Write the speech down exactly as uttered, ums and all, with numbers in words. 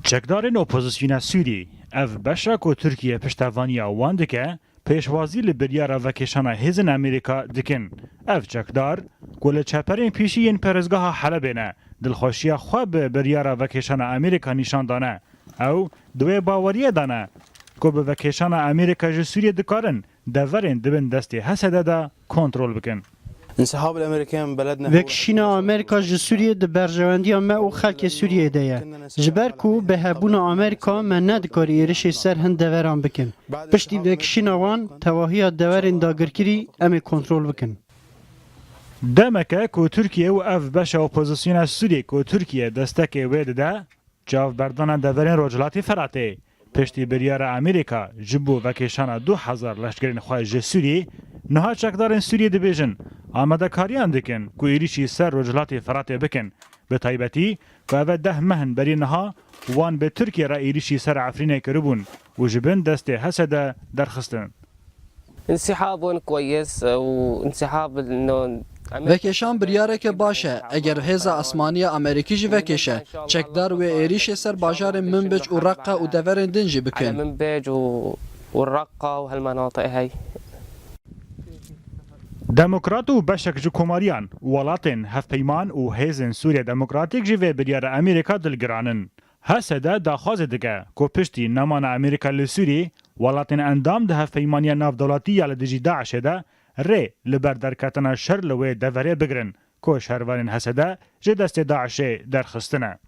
Çekdarên opozisyona Sûrî, ev beşa ku Tirkiye piştevaniya wan dike, pêşwazî li biryara vekêşana hêzên Amerîka dikin. Ev çekdar, ku li çeperên pêşî yên parêzgeha Helebê ne, dilxweşiya xwe bi biryara vekêşana Amerîka nîşan dane. Ew di wê baweriyê de ne, ku bi vekêşana Amerîka ji Sûriyê dikarin deverên di bin destê H S D de kontrol bikin. Vekişîna Amerîka ji Sûriyê di berjewendiya me û xelkê Sûriyê de ye. Ji ber ku bi hebûna Amerîka me nedikarî êrişê ser hin deveran bikin. Piştî vekişîna wan, tevahiya deverên dagirkirî em ê kontrol bikin. Demeke ku Tirkiye û ev beşa opozisyona Sûriyê ku Tirkiye destekê wê dide, çavberdana deverên Rojhilatê Feratê, piştî biryara Amerîka ji bo vekêşana du hezar leşkerên xwe ji Sûriyê, niha çekdarên Sûriyê dibêjin, amadekariyan dikin ku êrîşî ser Rojhilatê Feratê bikin, bi taybetî ku ev e deh meh in berî niha wan bi Tirkiye re êrîşî ser Efrînê kiribûn û ji bin destê H S D derxistin. انسحاب كويس وانسحاب انه Vekêşan biryareke baş e. Eger hêza asmanî ya Amerîkî jî vekêşe, çekdar wê êrîşê ser bajarên Minbic û Reqqa û deverên din jî bikin. منبج و- والرقة وهالمناطق هاي. Demokrat û beşek ji komariyan, welatên hevpeyman û hêzên Sûriye Demokratîk ji vê biryara Amerîka dilgiran in. H S D daxwazê dike ku piştî nemana Amerîka li Sûriyê, welatên endam di Hevpeymaniya Navdewletî ya li dijî DAIŞê de rê li ber derketina şer li wê deverê bigirin ku şervanên H S D ji destê DAIŞê derxistine.